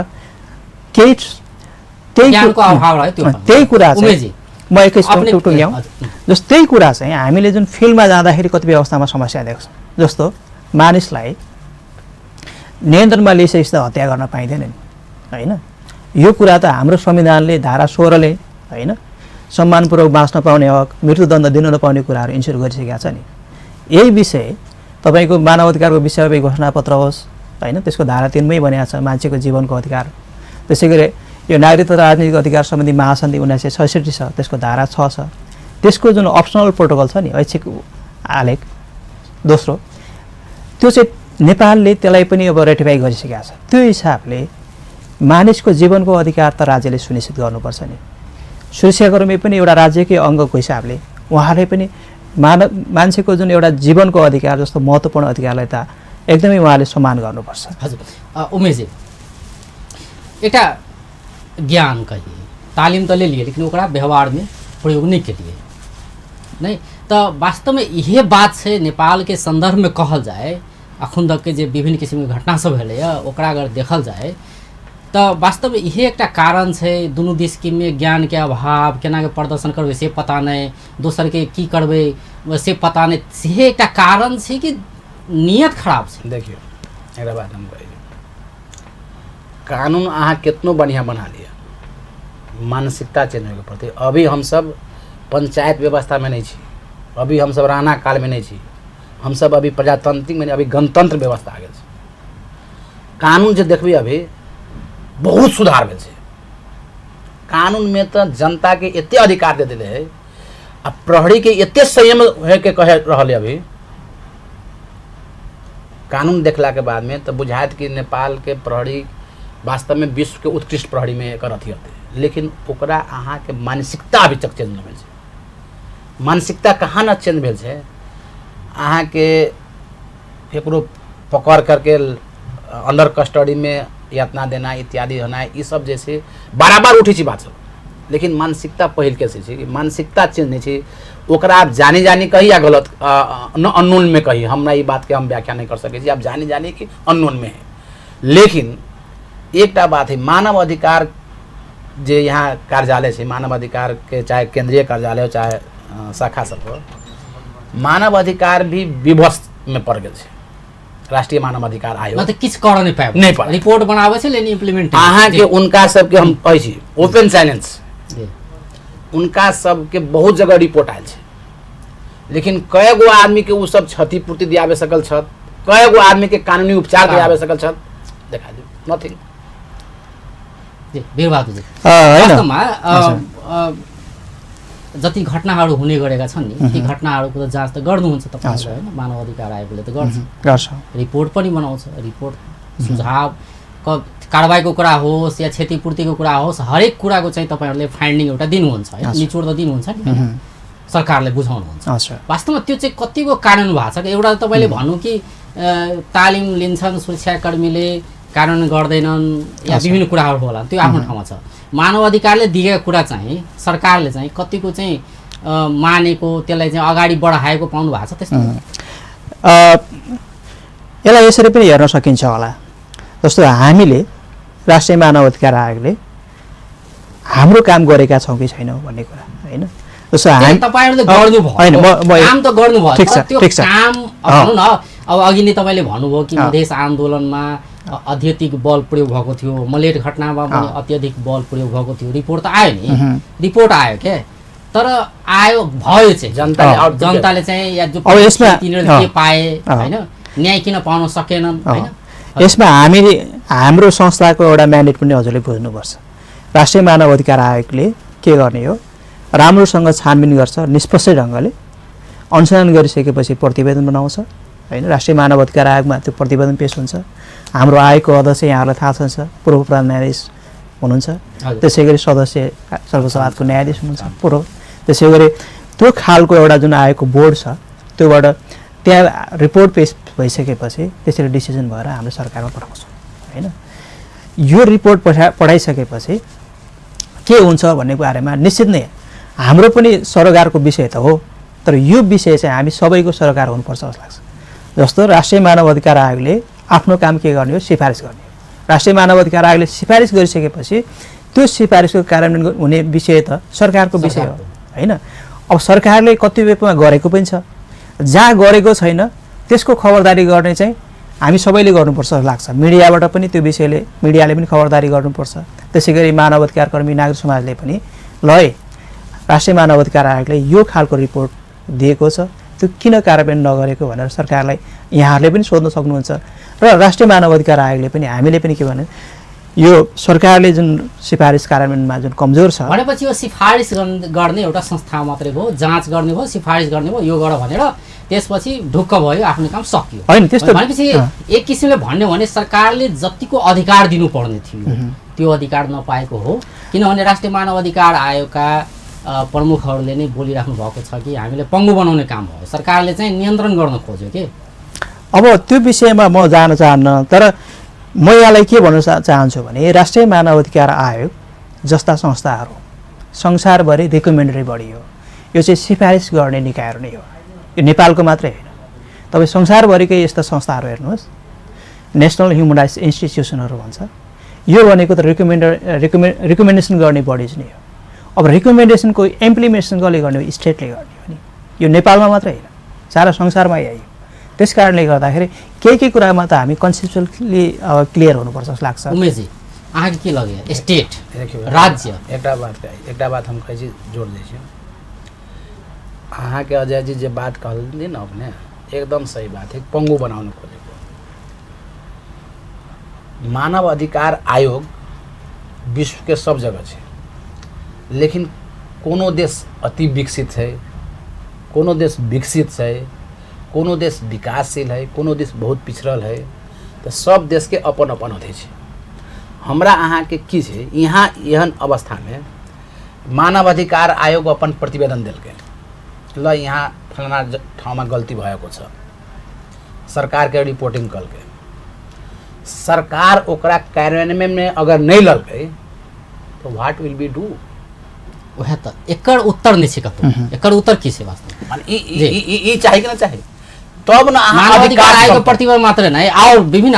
त्यही कुरा चाहिँ म एकैछिन टुक्टुक ल्याउँ जस्तो त्यही कुरा चाहिँ हामीले जुन फिल्डमा जाँदाखेरि कतिपय अवस्थामा समस्या देख्छौँ जस्तो मानिसलाई नियन्त्रणमा लिइसकेपछि त हत्या गर्न पाइँदैन नि होइन यो कुरा त हाम्रो संविधानले धारा 16ले होइन सम्मानपूर्वक बाँच्न पाउने हक मृत्युदण्ड दिन नपाउने कुराहरू इन्स्योर गरिसकेका छ नि यही विषय तपाईँको मानव अधिकारको विषयमा घोषणापत्र होस् होइन त्यसको धारा 3मै भनेको छ मान्छेको जीवनको अधिकार त्यसै गरी यो नागरिकता राजनीतिक अधिकार सम्बन्धी महासन्धि 1966 छ त्यसको धारा 6 छ त्यसको जुन अप्सनल प्रोटोकल छ नि ऐच्छिक आलेख दोस्रो त्यो चाहिँ नेपालले त्यसलाई पनि अब रेटिफाई गरिसकेका छ त्यो हिसाबले मानिसको जीवनको अधिकार त राज्यले सुनिश्चित गर्नुपर्छ नि सुरक्षाकर्मी पनि एउटा राज्यकै अङ्गको हिसाबले उहाँले पनि मान्छेको जुन एउटा जीवनको अधिकार जस्तो महत्त्वपूर्ण अधिकारलाई त एकदमै उहाँले सम्मान गर्नुपर्छ हजुर उमेशजी एउटा ज्ञान कहिए तालिम तो ले लिए लेकिन ओकरा व्यवहार में प्रयोग नहीं के लिए नहीं तो वास्तव में यह बात से नेपाल के संदर्भ में कहल जाए अखन तक के जे विभिन्न किसिम के घटना सब भेलै ओकरा अगर देखल जाए तो वास्तव में यह एक कारण है दोनों देश के में ज्ञान के अभाव केना के प्रदर्शन करबे से पता नहीं दोसर के की करबे से पता नहीं से एक कारण है कि नियत खराब है। देखियो एक बात हम कहिए कानून अहाँ कितनो बढ़िया बना लिया मानसिकता चेंज होके पड़ते। अभी हम सब पंचायत व्यवस्था में नहीं छी, अभी हम सब राणा काल में नहीं छी, हम सब अभी प्रजातांत्रिक में, अभी गणतंत्र व्यवस्था आ गए। कानून जो देखबी अभी बहुत सुधार भेल छै। कानून में तो जनता के एते अधिकार दे दिले है, आ प्रहरी के एते संयम है के कहे रहले। अभी कानून देखला के बाद में तो बुझायत कि नेपाल के प्रहरी वास्तव में विश्व के उत्कृष्ट प्रहरी में एकर अथी होते, लेकिन ओकरा अहाँ के मानसिकता अभी तक चेंज नहीं भेल छै। मानसिकता कहाँ न चेंज भेल छै, अहाँ के केकरो पकड़ करके अंडर कस्टडी में यातना देना इत्यादि होना, ये सब जैसे बराबर उठी छी बात सब, लेकिन मानसिकता पहिल के से कि मानसिकता चेंज नहीं छै। ओकरा आप जानी जानी कही या गलत न अननोन में कही, हमरा ये बात के हम व्याख्या नहीं कर सके छी, आप जानी जानी कि अननोन में है। लेकिन एकटा बात है, मानव अधिकार जे यहाँ कार्यालय है, मानव अधिकार के चाहे केंद्रीय कार्यालय हो चाहे शाखा सब हो, मानव अधिकार भी विवश में पड़ गए। राष्ट्रीय मानव अधिकार आयोग मतलब किछ कर नहीं पाए, नहीं पाए, रिपोर्ट बनावे छै लेकिन इम्प्लीमेंट अहाँ के उनका सब के हम कहै छी ओपन साइलेंस, उनका सब के बहुत जगह रिपोर्ट आयल छै, लेकिन कय गो आदमी के उ सब क्षतिपूर्ति दियावे सकल छत, कय गो आदमी के कानूनी उपचार दियावे सकल छत, देखा दे नथिंग। जी वीरबहादुर जी, हैन वास्तवमा जति घटनाहरू हुने गरेका छन् नि ती घटनाहरूको त जाँच त गर्नुहुन्छ तपाईहरुले, हैन? मानव अधिकार आयोगले त गर्छ, रिपोर्ट पनि बनाउँछ, रिपोर्ट सुझाव कारबाहीको कुरा होस् या क्षतिपूर्तिको कुरा होस्, हरेक कुराको चाहिँ तपाईहरुले फाइन्डिङ एउटा दिनुहुन्छ, हैन? निचोड त दिनुहुन्छ नि, सरकारले बुझाउनुहुन्छ। वास्तवमा त्यो चाहिँ कतिको कानुन भएको छ? एउटा तपाईले भन्नु कि तालिम लिन्छन् सुरक्षाकर्मीले, कानुन गर्दैनन् या विभिन्न कुराहरू होला, त्यो आफ्नो ठाउँमा छ। मानव अधिकारले दिएको कुरा चाहिँ सरकारले चाहिँ कतिको चाहिँ मानेको, त्यसलाई चाहिँ अगाडि बढाएको पाउनु भएको छ? त्यस्तो यसलाई यसरी पनि हेर्न सकिन्छ होला, जस्तो हामीले राष्ट्रिय मानव अधिकार आयोगले हाम्रो काम गरेका छौँ कि छैनौँ भन्ने कुरा, हैन? जस्तो हामी तपाईहरुले गर्नुभयो, हैन काम त गर्नुभयो, त्यो ठिक छ, काम भन्नु न। अब अघि नै तपाईले भन्नुभयो कि मधेस आन्दोलनमा अत्यधिक बल प्रयोग भएको थियो, मलेट घटनामा पनि अत्यधिक बल प्रयोग भएको थियो, रिपोर्ट त आयो नि, रिपोर्ट आयो के, तर आयो भयो चाहिँ जनताले चाहिँ या जो तिनीहरूले के पाए, हैन? न्याय किन पाउन सकेनन्, हैन? यसमा हाम्रो संस्थाको एउटा म्यान्डेट पनि हजुरले बुझ्नुपर्छ। राष्ट्रिय मानव अधिकार आयोगले के गर्ने हो, राम्रोसँग छानबिन गर्छ, निष्पक्ष ढङ्गले अनुसन्धान गरिसकेपछि प्रतिवेदन बनाउँछ, हैन? राष्ट्रिय मानव अधिकार आयोगमा त्यो प्रतिवेदन पेश हुन्छ। हाम्रो आयोगको अध्यक्ष यहाँहरूलाई थाहा छ, पूर्व प्रधान न्यायाधीश हुनुहुन्छ, त्यसै गरी सदस्य सर्वोच्च अदालतको न्यायाधीश हुनुहुन्छ पूर्व, त्यसै गरी त्यो खालको एउटा जुन आयोगको बोर्ड छ, त्योबाट त्यहाँ रिपोर्ट पेश भइसकेपछि त्यसरी डिसिजन भएर हाम्रो सरकारमा पठाउँछौँ, हैन? यो रिपोर्ट पठाइसकेपछि के हुन्छ भन्ने बारेमा निश्चित नै हाम्रो पनि सरकारको विषय त हो, तर यो विषय चाहिँ हामी सबैको सरकार हुनुपर्छ जस्तो लाग्छ। जस्तो राष्ट्रिय मानव अधिकार आयोगले आफ्नो काम के गर्ने हो, सिफारिस गर्ने हो। राष्ट्रिय मानव अधिकार आयोगले सिफारिस गरिसकेपछि त्यो सिफारिसको कार्यान्वयन हुने विषय त सरकारको विषय हो, हैन? अब सरकारले कति रूपमा गरेको पनि छ, जहाँ गरेको छैन त्यसको खबरदारी गर्ने चाहिँ हामी सबैले गर्नुपर्छ जस्तो लाग्छ। मिडियाबाट पनि त्यो विषयले मिडियाले पनि खबरदारी गर्नुपर्छ, त्यसै गरी मानव अधिकार कर्मी नागरिक समाजले पनि ल राष्ट्रिय मानव अधिकार आयोगले यो खालको रिपोर्ट दिएको छ, त्यो किन कार्यान्वयन नगरेको भनेर सरकारलाई यहाँहरूले पनि सोध्न सक्नुहुन्छ। र राष्ट्रिय मानव अधिकार आयोगले पनि हामीले पनि के भने यो सरकारले जुन सिफारिस कार्यान्वयनमा जुन कमजोर छ भनेपछि यो सिफारिस गर्ने एउटा संस्था मात्रै भयो, जाँच गर्ने भयो, सिफारिस गर्ने भयो, यो गर भनेर त्यसपछि ढुक्क भयो, आफ्नो काम सकियो, हैन? त्यस्तो भनेपछि एक किसिमले भन्ने भने सरकारले जतिको अधिकार दिनुपर्ने थियो त्यो अधिकार नपाएको हो, किनभने राष्ट्रिय मानव अधिकार आयोगका प्रमुखहरूले नै बोलिराख्नु भएको छ कि हामीले पङ्गु बनाउने काम भयो, सरकारले चाहिँ नियन्त्रण गर्न खोज्यो के। अब त्यो विषयमा म जान चाहन्न, तर म यहाँलाई के भन्न चाहन्छु भने राष्ट्रिय मानव अधिकार आयोग जस्ता संस्थाहरू संसारभरि रिकमेन्डरी बडी हो, यो चाहिँ सिफारिस गर्ने निकायहरू नै हो, यो नेपालको मात्रै होइन। तपाईँ संसारभरिकै यस्ता संस्थाहरू हेर्नुहोस्, नेसनल ह्युमन राइट्स इन्स्टिट्युसनहरू भन्छ, यो भनेको त रिकमेन्डेसन गर्ने बडिज नै हो। अब रिकमेन्डेसनको इम्प्लिमेन्टेसन कसले गर्ने हो, स्टेटले गर्ने हो नि, यो नेपालमा मात्रै होइन सारा संसारमा यही। त्यस कारणले गर्दाखेरि केही कुरामा त हामी कन्सेप्चुअली क्लियर हुनुपर्छ जस्तो लाग्छ। उमेशजी अहाँके की लगैए स्टेट देखियौ राज्य एकटा बात हम कहै छी जोड़ दै छी अहाँके अजय जी जे बात कहलिए न अपने एकदम सही बात है पंगु बनाउनु खोजेको मानव अधिकार आयोग विश्व के सब जगह है लेकिन कोनो देश अति विकसित है कोनो देश विकसित है कोनो देश विकासशील है कोनो देश बहुत पिछड़ल है तो सब देश के अपन अपन होते हैं हमरा अहाँ के की है यहाँ एहन अवस्था में मानव अधिकार आयोग अपन प्रतिवेदन देलकै ल यहाँ फलाना ठाउँ में गलती भएको छ सरकार के रिपोर्टिंग कलकै सरकार ओकरा कार्यान्वयन में अगर नहीं ललकै तो व्हाट विल बी डू वह त एकर उत्तर नहीं छै कतौ एकर उत्तर की छै वास्तव माने ई चाहे कि ना चाहे तब ना मानव अधिकार आयोग के प्रतिवेदन मात्र नहीं और विभिन्न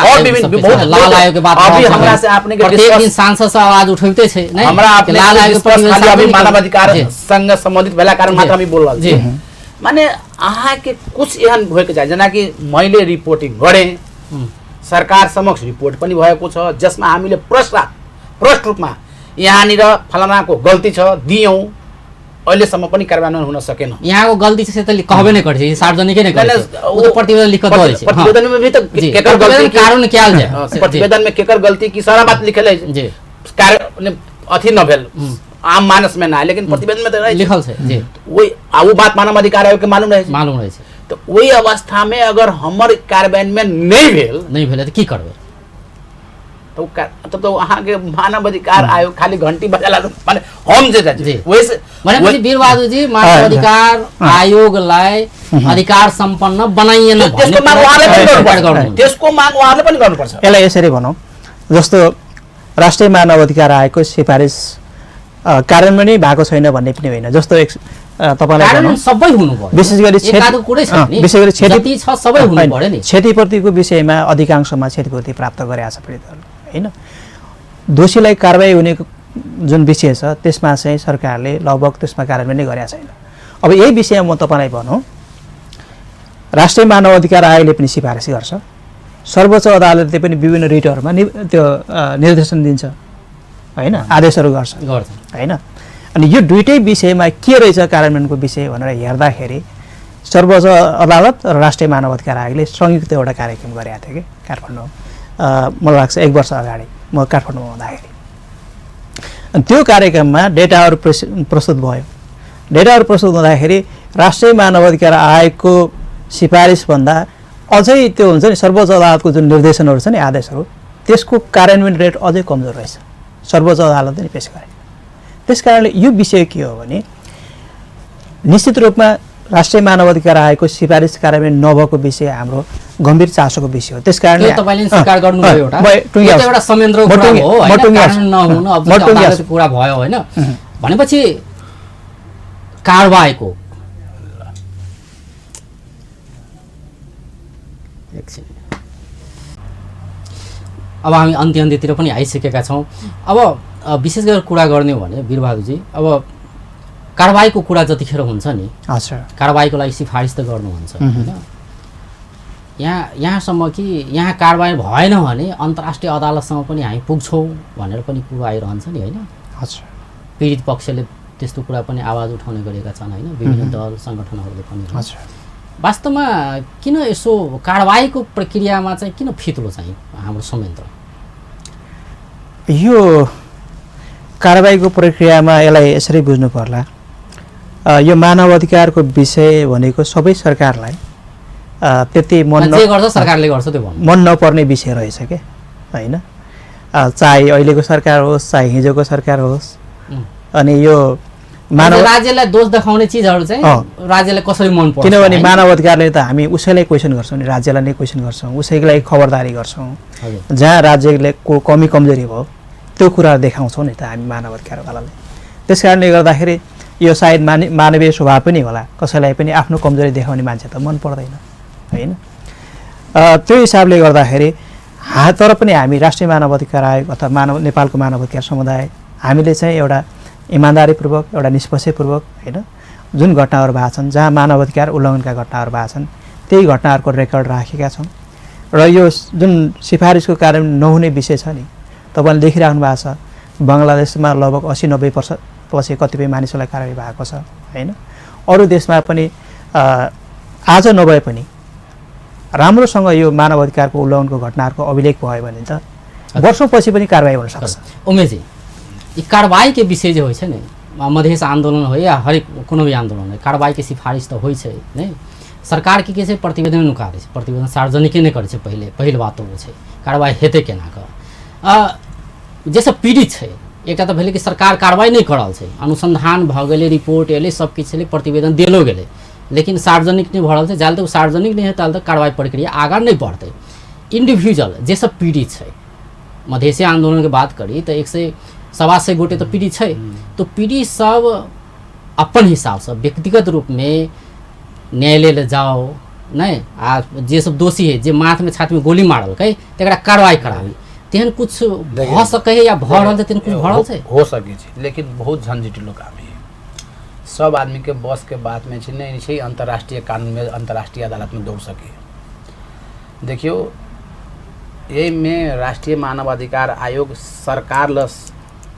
बहुत लाल आयोग के बात अभी हमरा से आपने के प्रत्येक दिन सांसद सब आवाज उठैते छै नहीं हमरा आपने लाल आयोग के प्रतिवेदन अभी मानव अधिकार संग संबंधित भेला कारण मात्र हम बोल रहल छी माने अहाँ के कुछ एहन होय के चाही जेना कि मैले रिपोर्टिंग गरे सरकार समक्ष रिपोर्ट पनि भएको छ जसमा हामीले प्रष्ट रूपमा यहाँनिर फलानाको गल्ती छ दियौं अहिलेसम्म पनि कार्यान्वयन हुन सकेन यहाँको गल्ती छ त कहबे नै गर्छ सार्वजनिकै नै गर्छ वो तो प्रतिवेदन लिखत गरे छै प्रतिवेदन में भी तो केकर गलती कारण क्याल छै प्रतिवेदन में केकर गलती की सारा बात लिखल है जी कार्य अथी न भेल आम मानस में ना लेकिन प्रतिवेदन में तो लिखल छै जी वही वो बात मानव अधिकार आयोग के मालूम रहे छै तो वही अवस्था में अगर हमर कार्यान्वयन में नहीं भेल त की करबे तो अहाँ के मानव अधिकार आयोग खाली घंटी बजाला माने हम जे जी वैसे माने वीर बहादुर जी मानव अधिकार आयोगलाई अधिकार सम्पन्न बनाइएन त्यसको माग उहाँले पनि गर्नुपर्छ त्यसको माग उहाँले पनि गर्नुपर्छ यसलाई यसरी भनौं जस्तो राष्ट्रिय मानव अधिकार आयोगको सिफारिस कार्यान्वयन भएको छैन भन्ने पनि होइन जस्तो तपाईलाई कारण सबै हुनु पर्यो विशेष गरी एकाको कुरै छैन नि विशेष गरी क्षति छ सबै हुनु पर्यो नि क्षतिपूर्तिको विषयमा अधिकांशमा क्षतिपूर्ति प्राप्त गरेका छ पीडितहरूले हैन दोषीलाई कारबाही हुने जुन विषय छ त्यसमा चाहिँ सरकारले लगभग त्यसमा कार्यान्वयन नै गरेका छैन अब यही विषयमा म तपाईलाई भनौं राष्ट्रिय मानव अधिकार आयोगले पनि सिफारिस गर्छ सर्वोच्च अदालतले पनि विभिन्न रिटहरुमा त्यो निर्देशन दिन्छ हैन आदेशहरू गर्छ हैन अनि यो दुईटै विषयमा के रहेछ कार्यान्वयनको विषय भनेर हेर्दाखेरि सर्वोच्च अदालत र राष्ट्रिय मानव अधिकार आयोगले संयुक्त एउटा कार्यक्रम गरेका थिए के काठमाडौँ मलाई लाग्छ 1 वर्ष अगाडि म काठमाडौँमा हुँदाखेरि अनि त्यो कार्यक्रममा डेटाहरू प्रस्तुत भयो डेटाहरू प्रस्तुत हुँदाखेरि राष्ट्रिय मानव अधिकार आयोगको सिफारिस भन्दा अझै त्यो हुन्छ नि सर्वोच्च अदालतको जुन निर्देशनहरू छ नि आदेशहरू त्यसको कार्यान्वयन रेट अझै कमजोर रहेछ सर्वोच्च अदालतले पेश गरे त्यसकारणले यो विषय के हो भने निश्चित रूपमा राष्ट्रिय मानव अधिकार आयोगको सिफारिस कार्यान्वयन नभएको विषय हाम्रो गम्भीर चासोको विषय हो त्यसकारणले तपाईले स्वीकार गर्नुभयो एउटा संयन्त्रको कुरा हो हैन कारण नहुन अब अदालतको कुरा भयो हैन भनेपछि कारबाहीको अब हामी अन्त्यतिर पनि आइसकेका छौं अब विशेष गरेर कुरा गर्ने हो भने वीर बहादुर जी अब कारबाहीको कुरा जतिखेर हुन्छ नि हजुर कारबाहीको लागि सिफारिस त गर्नुहुन्छ हैन यहाँसम्म कि यहाँ कारबाही भएन भने अन्तर्राष्ट्रिय अदालतसम्म पनि हामी पुग्छौं भनेर पनि कुरा आइरहन्छ नि हैन हजुर पीडित पक्षले त्यस्तो कुरा पनि आवाज उठाउने गरेका छन् हैन विभिन्न दल संगठनहरूले पनि हजुर वास्तवमा किन यसो कारबाहीको प्रक्रियामा चाहिँ किन फितलो चाहिँ हाम्रो संयन्त्र यो कारबाहीको प्रक्रियामा यसलाई यसरी बुझ्नु पर्ला यो मानव अधिकारको विषय भनेको सबै सरकारलाई त्यति मन जे गर्छ सरकारले गर्छ त्यो भन्नु मन नपर्ने विषय रहेछ के हैन चाहे अहिलेको सरकार होस् चाहे हिजोको सरकार होस् अनि यो मानव राज्यलाई दोष देखाउने चीजहरु चाहिँ राज्यलाई कसरी मन पर्छ किनभने मानव अधिकारले त हामी उसैलाई क्वेशन गर्छौं नि राज्यलाई नै क्वेशन गर्छौं उसैलाई खबरदारी गर्छौं जहाँ राज्यले को कमी कमजोरी भयो त्यो कुरा देखाउँछौं नि त हामी मानव अधिकारवालाले त्यसकारणले गर्दाखेरि यो सायद मानवीय स्वभाव पनि होला कसैलाई पनि आफ्नो कमजोरी देखाउने मान्छे त मन पर्दैन हैन त्यो हिसाबले गर्दाखेरि तर पनि हामी राष्ट्रिय मानव अधिकार आयोग अथवा नेपालको मानव अधिकार समुदाय हामीले चाहिँ एउटा इमानदारीपूर्वक एउटा निष्पक्षपूर्वक हैन जुन घटनाहरू भएको छन् जहाँ मानव अधिकार उल्लङ्घनका घटनाहरू भएको छन् त्यही घटनाहरूको रेकर्ड राखेका छौं र यो जुन सिफारिसको कारण नहुने विषय छ नि तपाईँले देखिराख्नु भएको छ बङ्गलादेशमा लगभग 80-90% पछि कतिपय मानिसहरूलाई कारवाही भएको छ होइन। अरू देशमा पनि आज नभए पनि राम्रोसँग यो मानव अधिकारको उल्लङ्घनको घटनाहरूको अभिलेख भयो भने त वर्षौँपछि पनि कारवाही हुन सक्छ। उमेशजी ये कार्रवाई के विषय जो है मधेश आंदोलन हो या हरेक कोनो भी आंदोलन है कार्रवाई के सिफारिश तो होई छै नहीं सरकार के से प्रतिवेदन नुकारे छै प्रतिवेदन सार्वजनिक नहीं करे छै पहिल बात तो छै कार्रवाई हेते केना क जे सब पीड़ित है एकटा तो भेले कि सरकार कार्रवाई नहीं करल छै अनुसंधान भ गेले रिपोर्ट एले सब किछ ले प्रतिवेदन देलो गेले लेकिन सार्वजनिक नहीं भरल छै जाल तो सार्वजनिक नहीं है ताल तक कार्रवाई प्रक्रिया आगा नहीं बढ़ते। इंडिविजुअल जे सब पीड़ित है मधेसी आंदोलन के बात करी तो 187 गोटे तो पीड़ित है तो पीड़ित सब अपन हिसाब से व्यक्तिगत रूप में न्यायालय ले जाओ नहीं आ जे सब दोषी है जे माथ में छाती में गोली मारल कई तकरा कार्रवाई करावी तेहन कुछ भ सके या भ रहल तेहन कुछ भ रहल छै हो सके छै लेकिन बहुत झंझटिलो काम है सब आदमी के बस के बात में छै नहीं छै अंतर्राष्ट्रीय कानून में अंतर्राष्ट्रीय अदालत में दौड़ सके। देखियो यही में राष्ट्रीय मानवाधिकार आयोग सरकार ल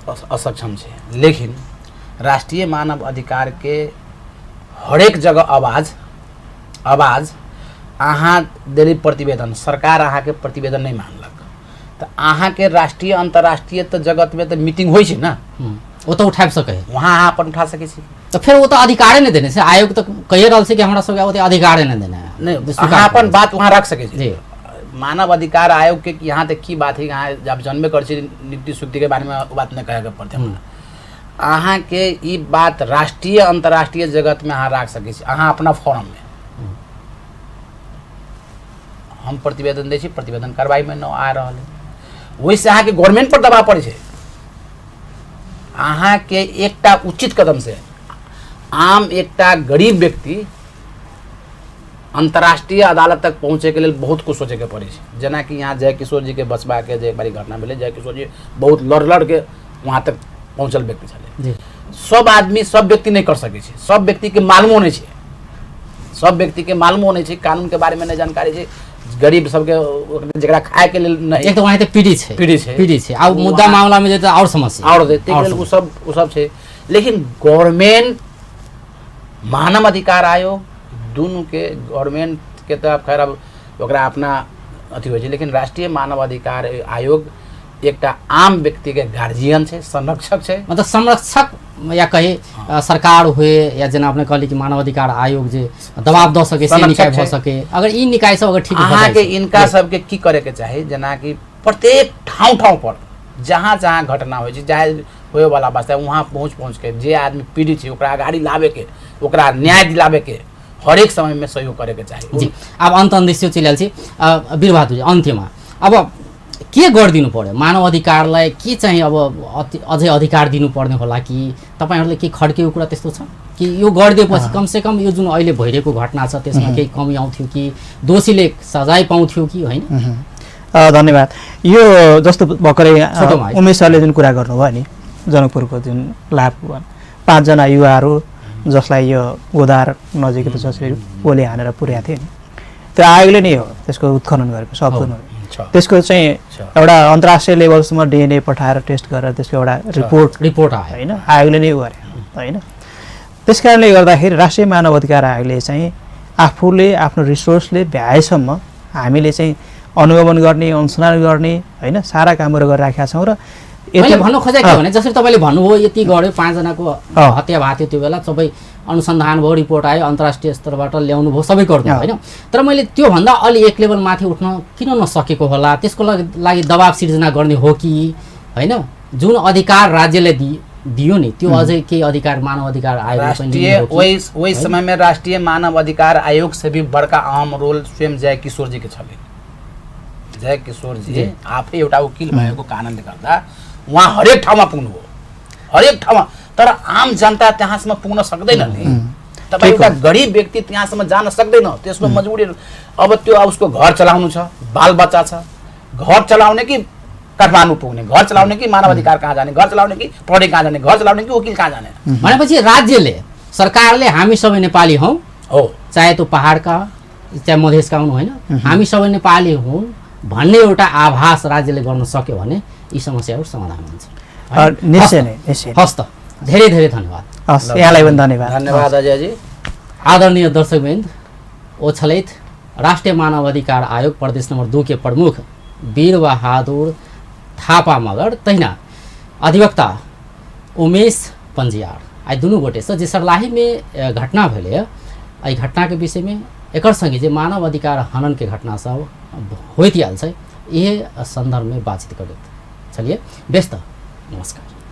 असक्षम है लेकिन राष्ट्रीय मानव अधिकार के हरेक जगह आवाज अहाँ दिली प्रतिवेदन सरकार अहाँ के प्रतिवेदन नहीं मानलक तो अहाँ के राष्ट्रीय अंतर्राष्ट्रीय तो जगत में तो मीटिंग होई छै ना वो तो उठा सके वहाँ अहाँ अपन उठा सके छी तो फिर वो तो अधिकारे नहीं देने से आयोग तो कह रहल छै कि हमरा सब के अधिकारे नहीं देना है नहीं अहाँ अपन बात वहाँ रख सके छी। मानव अधिकार आयोग के यहाँ तक की बात है यहाँ जब जन्मे कर नीति सुक्ति के बारे में बात नहीं कहे पड़ते अहाँ के ई बात राष्ट्रीय अंतर्राष्ट्रीय जगत में अहाँ रख सके छी अहाँ अपना फॉरम में हम प्रतिवेदन दै छी प्रतिवेदन कार्रवाई में न आ रहा है वैसे अहाँ के गवर्नमेंट पर दबाव पड़े छै अहाँ के एकटा उचित कदम से आम एकटा गरीब व्यक्ति अंतर्राष्ट्रीय अदालत तक पहुँचे के लिए बहुत कुछ सोचे के पड़े जना कि यहाँ जय किशोर जी के बचबा के जे बारी घटना मिले जय किशोर जी बहुत लड़ के वहाँ तक पहुँचल व्यक्ति छे सब आदमी सब व्यक्ति नहीं कर सके छे सब व्यक्ति के मालूमो नहीं छे सब व्यक्ति के मालूमो नहीं छे कानून के बारे में नहीं जानकारी छे गरीब सबके जकरा खाए के लिए नहीं एक तो वहाँ पीड़ित छे आ मुद्दा मामला में जे और समस्या और देते उ सब छे लेकिन गवर्नमेंट मानव अधिकार आयोग दोनों के गवर्नमेंट के तो खैर अब ओकरा अपना अथी हो लेकिन राष्ट्रीय मानव अधिकार आयोग एकटा आम व्यक्ति के गार्जियन है संरक्षक है मतलब संरक्षक या कहे सरकार हुए या जना आपने कहली कि मानव अधिकार आयोग जे दबाव द सके से निकाय भ सके अगर ई निकाय सब अगर ठीक हो जाए के इनका सब के की करे के चाही जना कि प्रत्येक ठाव पर जहाँ घटना हो चाहे होए वाला बात है वहाँ पहुँच के जे आदमी पीड़ित है ओकरा आगाड़ी लावे के ओकरा न्याय दिलावे के हरेक समय में सहयोग करे के चाहिए जी। अब अंत दिशो चलिहाल छी वीरबहादुर जी अन्त्यमा अब के गरिदिनु पर्यो मानव अधिकारलाई के चाहिँ अब अझै अधिकार दिनुपर्ने होला कि तपाईहरुले के खड्केको कुरा त्यस्तो छ कि यो गरिदिएपछि कम से कम यो जुन अहिले भइरहेको घटना छ त्यसमा केही कमी आउँथ्यो कि दोषीले सजाय पाउँथ्यो कि हैन। धन्यवाद। यो जस्तो भर्खरै उमेश सरले जुन कुरा गर्नुभयो नि जनकपुरको जुन लाभ 5 जना युवाहरू जसलाई यो गोदार नजिक जसले गोली हानेर पुर्याएको थियो नि त्यो आयोगले नै हो त्यसको उत्खनन गरेको सम्पूर्ण त्यसको चाहिँ एउटा अन्तर्राष्ट्रिय लेभलसम्म डिएनए पठाएर टेस्ट गरेर त्यसको एउटा रिपोर्ट आयो हैन आयोगले नै गरे हैन। त्यसकारणले गर्दाखेरि राष्ट्रिय मानव अधिकार आयोगले चाहिँ आफूले आफ्नो रिसोर्सले भ्याएसम्म हामीले चाहिँ अनुगमन गर्ने अनुसन्धान गर्ने हैन सारा कामहरू गरिराखेका छौँ र मैले भन्नु खोजेको के भने जसरी तपाईले भन्नुभयो यति गर्यो 5 जनाको हत्या भएको थियो त्यो बेला सबै अनुसन्धान भयो रिपोर्ट आयो अन्तर्राष्ट्रिय स्तरबाट ल्याउनु भयो सबै गर्नु हैन तर मैले त्यो भन्दा अलि एक लेभल माथि उठ्न किन नसकेको होला त्यसको लागि दबाब सिर्जना गर्ने हो कि हैन जुन अधिकार राज्यले दियो नि त्यो अझै के अधिकार मानव अधिकार आयोग पनि वही समय में राष्ट्रीय मानव अधिकार आयोग से भी बड़का अहम रोल स्वयं जय किशोर जी के छले। जय किशोर जी आफै एउटा वकिल भएको कारणले गर्दा वहाँ हरेक ठाउँमा पुग्नु हो हरेक ठाउँमा तर आम जनता त्यहाँसम्म पुग्न सक्दैन नि तपाईँ एउटा गरीब व्यक्ति त्यहाँसम्म जान सक्दैन त्यसमा मजबुरी अब त्यो उसको घर चलाउनु छ बाल बच्चा छ घर चलाउने कि काठमाडौँ पुग्ने घर चलाउने कि मानव अधिकार कहाँ जाने घर चलाउने कि प्रहरी कहाँ जाने घर चलाउने कि वकिल कहाँ जाने भनेपछि राज्यले सरकारले हामी सबै नेपाली हौं हो चाहे त्यो पहाडका चाहे मधेसका हुनु हैन हामी सबै नेपाली हौं भन्ने एउटा आभास राज्यले गर्न सक्यो भने यी समस्याहरू समाधान हुन्छ। निश्चय नै निश्चय। हस् त, धेरै धेरै धन्यवाद। हस्, यहाँलाई पनि धन्यवाद। धन्यवाद अजयजी। आदरणीय दर्शकवृन्द, ओछलैत राष्ट्रिय मानवाधिकार आयोग प्रदेश नंबर 2 के प्रमुख वीर बहादुर थापा मगर तहिना अधिवक्ता उमेश पंजियार आई दुनू गोटे से जे सर्लाही में घटना भेले एहि घटना के विषय में एक संगे जे मानव अधिकार हनन के घटना सब होइत आयल छै, इहे संदर्भ में बातचीत करैत। चलिए व्यस्त, नमस्कार।